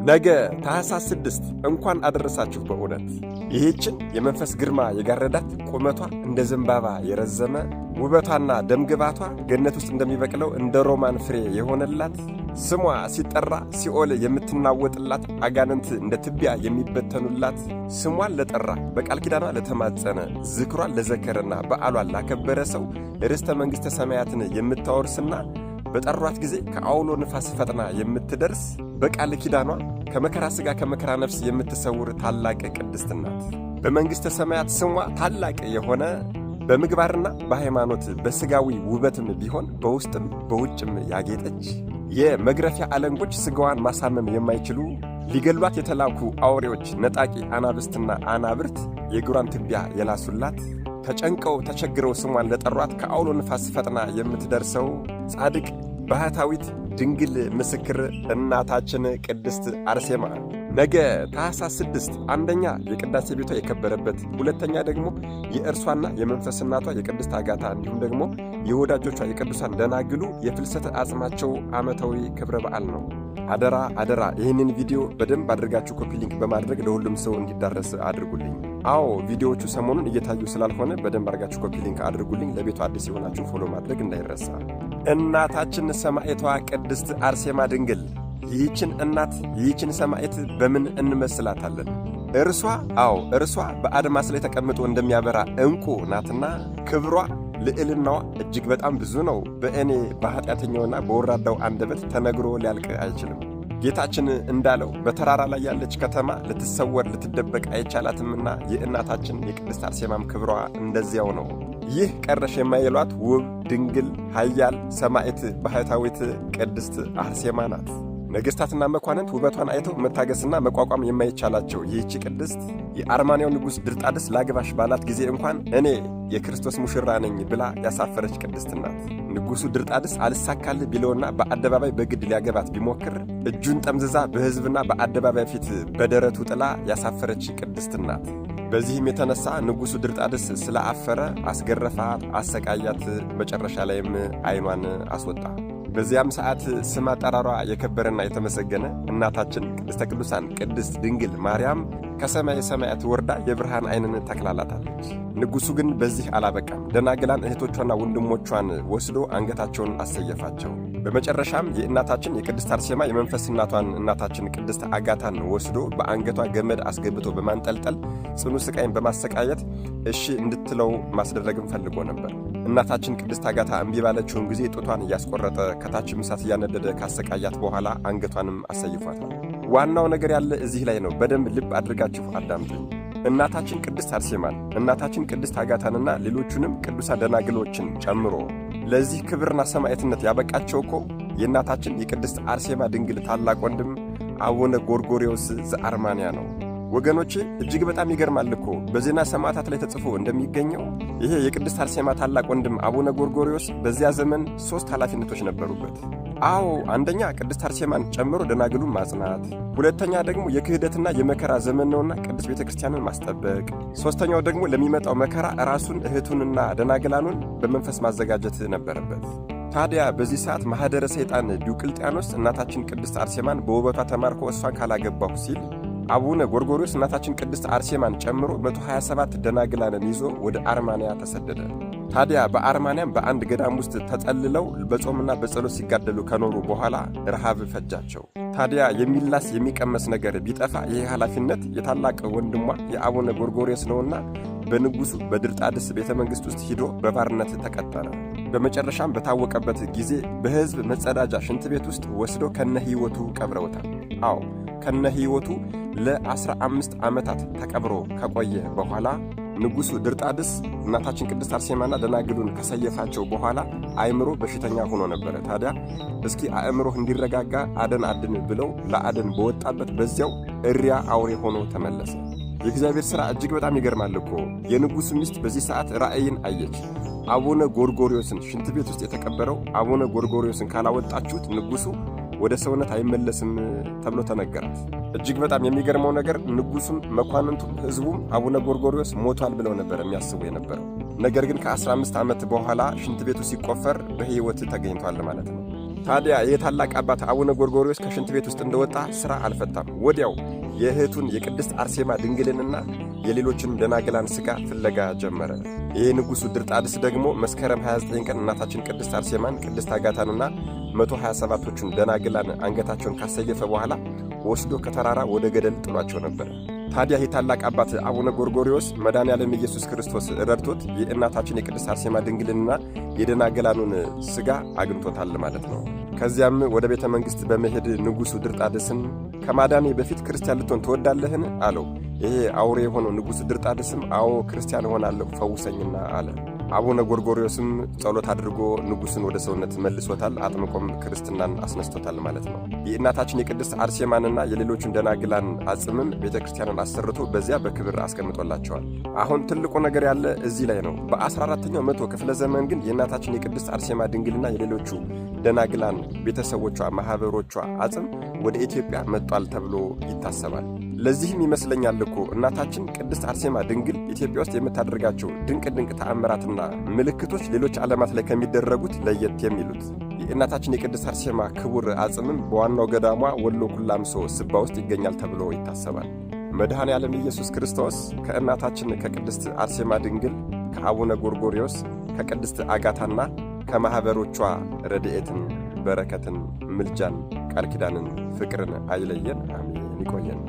ነገ ታኅሳስ 6 እንኳን አደረሳችሁ። በእውነት ይህችን የመንፈስ ግርማ የጋረዳት፣ ቁመቷ እንደ ዘንባባ የረዘመ፣ ውበቷና ደምግባቷ ገነት ውስጥ እንደሚበቅለው እንደ ሮማን ፍሬ የሆነላት፣ ስሟ ሲጠራ ሲኦል የምትናወጥላት፣ አጋንንት እንደ ትቢያ የሚበተኑላት፣ ስሟን ለጠራ፣ በቃል ኪዳኗ ለተማጸነ፣ ዝክሯን ለዘከረና በዓሏን ላከበረ ሰው ርስተ መንግሥተ ሰማያትን የምታወርስና በጠሯት ጊዜ ከአውሎ ንፋስ ፈጥና የምትደርስ፣ በቃል ኪዳኗ ከመከራ ሥጋ ከመከራ ነፍስ የምትሰውር ታላቅ ቅድስት ናት። በመንግሥተ ሰማያት ስሟ ታላቅ የሆነ፣ በምግባርና በሃይማኖት በሥጋዊ ውበትም ቢሆን በውስጥም በውጭም ያጌጠች፣ የመግረፊያ አለንጎች ሥጋዋን ማሳመም የማይችሉ፣ ሊገሏት የተላኩ አውሬዎች ነጣቂ አናብስትና አናብርት የእግሯን ትቢያ የላሱላት፣ ተጨንቀው ተቸግረው ስሟን ለጠሯት ከአውሎ ንፋስ ፈጥና የምትደርሰው ጻድቅ ባህታዊት ድንግል ምስክር እናታችን ቅድስት አርሴማ ነገ ታኅሳስ 6 አንደኛ የቅዳሴ ቤቷ የከበረበት፣ ሁለተኛ ደግሞ የእርሷና የመንፈስ እናቷ የቅድስት አጋታ እንዲሁም ደግሞ የወዳጆቿ የቅዱሳን ደናግሉ የፍልሰተ አጽማቸው ዓመታዊ ክብረ በዓል ነው። አደራ አደራ፣ ይህንን ቪዲዮ በደንብ አድርጋችሁ copy link በማድረግ ለሁሉም ሰው እንዲዳረስ አድርጉልኝ። አዎ፣ ቪዲዮዎቹ ሰሞኑን እየታዩ ስላልሆነ በደንብ አድርጋችሁ copy link አድርጉልኝ። ለቤቱ አዲስ የሆናችሁ follow ማድረግ እንዳይረሳ። እናታችን ሰማዕቷ ቅድስት አርሴማ ድንግል፣ ይህችን እናት ይህችን ሰማዕት በምን እንመስላታለን? እርሷ፣ አዎ፣ እርሷ በአድማስ ላይ ተቀምጦ እንደሚያበራ ዕንቁ ናትና ክብሯ ልዕልናዋ እጅግ በጣም ብዙ ነው። በእኔ በኃጢአተኛውና በወራዳው አንደበት ተነግሮ ሊያልቅ አይችልም። ጌታችን እንዳለው በተራራ ላይ ያለች ከተማ ልትሰወር ልትደበቅ አይቻላትምና የእናታችን የቅድስት አርሴማም ክብሯ እንደዚያው ነው። ይህ ቀረሽ የማይሏት ውብ ድንግል ኃያል ሰማዕት ባህታዊት ቅድስት አርሴማ ናት። ነገሥታትና መኳንንት ውበቷን አይተው መታገስና መቋቋም የማይቻላቸው ይህቺ ቅድስት የአርማንያው ንጉሥ ድርጣድስ ላግባሽ ባላት ጊዜ እንኳን እኔ የክርስቶስ ሙሽራ ነኝ ብላ ያሳፈረች ቅድስት ናት። ንጉሡ ድርጣድስ አልሳካልህ ቢለውና በአደባባይ በግድ ሊያገባት ቢሞክር እጁን ጠምዝዛ በሕዝብና በአደባባይ ፊት በደረቱ ጥላ ያሳፈረች ቅድስት ናት። በዚህም የተነሳ ንጉሡ ድርጣድስ ስለአፈረ አስገረፋት፣ አሰቃያት፣ መጨረሻ ላይም ዓይኗን አስወጣ። በዚያም ሰዓት ስም አጠራሯ የከበረና የተመሰገነ እናታችን ቅድስተ ቅዱሳን ቅድስት ድንግል ማርያም ከሰማይ ሰማያት ወርዳ የብርሃን ዓይንን ተክላላታለች። ንጉሡ ግን በዚህ አላበቃም። ደናግላን እህቶቿና ወንድሞቿን ወስዶ አንገታቸውን አሰየፋቸው። በመጨረሻም የእናታችን የቅድስት አርሴማ የመንፈስ እናቷን እናታችን ቅድስት አጋታን ወስዶ በአንገቷ ገመድ አስገብቶ በማንጠልጠል ጽኑ ስቃይን በማሰቃየት እሺ እንድትለው ማስደረግም ፈልጎ ነበር። እናታችን ቅድስት አጋታ እምቢ ባለችውን ጊዜ ጡቷን እያስቆረጠ ከታችም እሳት እያነደደ ካሰቃያት በኋላ አንገቷንም አሰይፏታል። ዋናው ነገር ያለ እዚህ ላይ ነው። በደንብ ልብ አድርጋችሁ አዳምጡኝ። እናታችን ቅድስት አርሴማን፣ እናታችን ቅድስት አጋታንና ሌሎቹንም ቅዱሳን ደናግሎችን ጨምሮ ለዚህ ክብርና ሰማዕትነት ያበቃቸው እኮ የእናታችን የቅድስት አርሴማ ድንግል ታላቅ ወንድም አቡነ ጎርጎርዮስ ዘአርማንያ ነው። ወገኖቼ፣ እጅግ በጣም ይገርማል እኮ። በዜና ሰማዕታት ላይ ተጽፎ እንደሚገኘው ይሄ የቅድስት አርሴማ ታላቅ ወንድም አቡነ ጎርጎርዮስ በዚያ ዘመን ሦስት ኃላፊነቶች ነበሩበት። አዎ፣ አንደኛ ቅድስት አርሴማን ጨምሮ ደናግሉን ማጽናት፣ ሁለተኛ ደግሞ የክህደትና የመከራ ዘመን ነውና ቅድስት ቤተ ክርስቲያንን ማስጠበቅ፣ ሦስተኛው ደግሞ ለሚመጣው መከራ ራሱን እህቱንና ደናግላኑን በመንፈስ ማዘጋጀት ነበረበት። ታዲያ በዚህ ሰዓት ማኅደረ ሰይጣን ዲዮቅልጥያኖስ እናታችን ቅድስት አርሴማን በውበቷ ተማርኮ እሷን ካላገባሁ ሲል አቡነ ጎርጎርዮስ እናታችን ቅድስት አርሴማን ጨምሮ 127 ደናግላንን ይዞ ወደ አርማንያ ተሰደደ። ታዲያ በአርማንያም በአንድ ገዳም ውስጥ ተጠልለው በጾምና በጸሎት ሲጋደሉ ከኖሩ በኋላ ረሃብ ፈጃቸው። ታዲያ የሚላስ የሚቀመስ ነገር ቢጠፋ ይህ ኃላፊነት የታላቅ ወንድሟ የአቡነ ጎርጎርዮስ ነውና በንጉሡ በድርጣድስ ቤተ መንግሥት ውስጥ ሂዶ በባርነት ተቀጠረ። በመጨረሻም በታወቀበት ጊዜ በሕዝብ መጸዳጃ ሽንት ቤት ውስጥ ወስዶ ከነ ሕይወቱ ቀብረውታል። አዎ፣ ከነ ሕይወቱ ለ15 ዓመታት ተቀብሮ ከቆየ በኋላ ንጉሡ ድርጣድስ እናታችን ቅድስት አርሴማና ደናግሉን ከሰየፋቸው በኋላ አእምሮ በሽተኛ ሆኖ ነበረ። ታዲያ እስኪ አእምሮህ እንዲረጋጋ አደን አድን ብለው ለአደን በወጣበት በዚያው እሪያ አውሬ ሆኖ ተመለሰ። የእግዚአብሔር ሥራ እጅግ በጣም ይገርማል እኮ። የንጉሡ ሚስት በዚህ ሰዓት ራእይን አየች። አቡነ ጎርጎርዮስን፣ ሽንት ቤት ውስጥ የተቀበረው አቡነ ጎርጎርዮስን ካላወጣችሁት ንጉሡ ወደ ሰውነት አይመለስም ተብሎ ተነገራት። እጅግ በጣም የሚገርመው ነገር ንጉሡም መኳንንቱም ሕዝቡም አቡነ ጎርጎርዮስ ሞቷል ብለው ነበር የሚያስቡ የነበረው። ነገር ግን ከ15 ዓመት በኋላ ሽንት ቤቱ ሲቆፈር በሕይወት ተገኝቷል ማለት ነው። ታዲያ ይህ ታላቅ አባት አቡነ ጎርጎርዮስ ከሽንት ቤት ውስጥ እንደወጣ ሥራ አልፈታም። ወዲያው የእህቱን የቅድስት አርሴማ ድንግልንና የሌሎችንም ደናግላን ሥጋ ፍለጋ ጀመረ። ይህ ንጉሡ ድርጣድስ ደግሞ መስከረም 29 ቀን እናታችን ቅድስት አርሴማን፣ ቅድስት አጋታንና 127ቶቹን ደናግላን አንገታቸውን ካሰየፈ በኋላ ወስዶ ከተራራ ወደ ገደል ጥሏቸው ነበር። ታዲያ ይህ ታላቅ አባት አቡነ ጎርጎርዮስ መድኃኔዓለም ኢየሱስ ክርስቶስ ረድቶት የእናታችን የቅድስት አርሴማ ድንግልንና የደናግላኑን ሥጋ አግኝቶታል ማለት ነው። ከዚያም ወደ ቤተ መንግሥት በመሄድ ንጉሡ ድርጣድስን ከማዳኔ በፊት ክርስቲያን ልትሆን ትወዳለህን? አለው። ይሄ አውሬ የሆነው ንጉሡ ድርጣድስም አዎ ክርስቲያን እሆናለሁ ፈውሰኝና አለ። አቡነ ጎርጎርዮስም ጸሎት አድርጎ ንጉሡን ወደ ሰውነት መልሶታል። አጥምቆም ክርስትናን አስነስቶታል ማለት ነው። የእናታችን የቅድስት አርሴማንና የሌሎቹን ደናግላን አጽምም ቤተ ክርስቲያንን አሰርቶ በዚያ በክብር አስቀምጦላቸዋል። አሁን ትልቁ ነገር ያለ እዚህ ላይ ነው። በ14ኛው መቶ ክፍለ ዘመን ግን የእናታችን የቅድስት አርሴማ ድንግልና የሌሎቹ ደናግላን ቤተሰቦቿ፣ ማኅበሮቿ አጽም ወደ ኢትዮጵያ መጥቷል ተብሎ ይታሰባል። ለዚህም ይመስለኛል እኮ እናታችን ቅድስት አርሴማ ድንግል ኢትዮጵያ ውስጥ የምታደርጋቸው ድንቅ ድንቅ ተአምራትና ምልክቶች ሌሎች ዓለማት ላይ ከሚደረጉት ለየት የሚሉት። የእናታችን የቅድስት አርሴማ ክቡር አጽምም በዋናው ገዳሟ ወሎ ኩላምሶ ስባ ውስጥ ይገኛል ተብሎ ይታሰባል። መድኃኔ ዓለም ኢየሱስ ክርስቶስ ከእናታችን ከቅድስት አርሴማ ድንግል፣ ከአቡነ ጎርጎርዮስ፣ ከቅድስት አጋታና ከማኅበሮቿ ረድኤትን፣ በረከትን፣ ምልጃን፣ ቃል ኪዳንን፣ ፍቅርን አይለየን። አሜን። ይቆየን።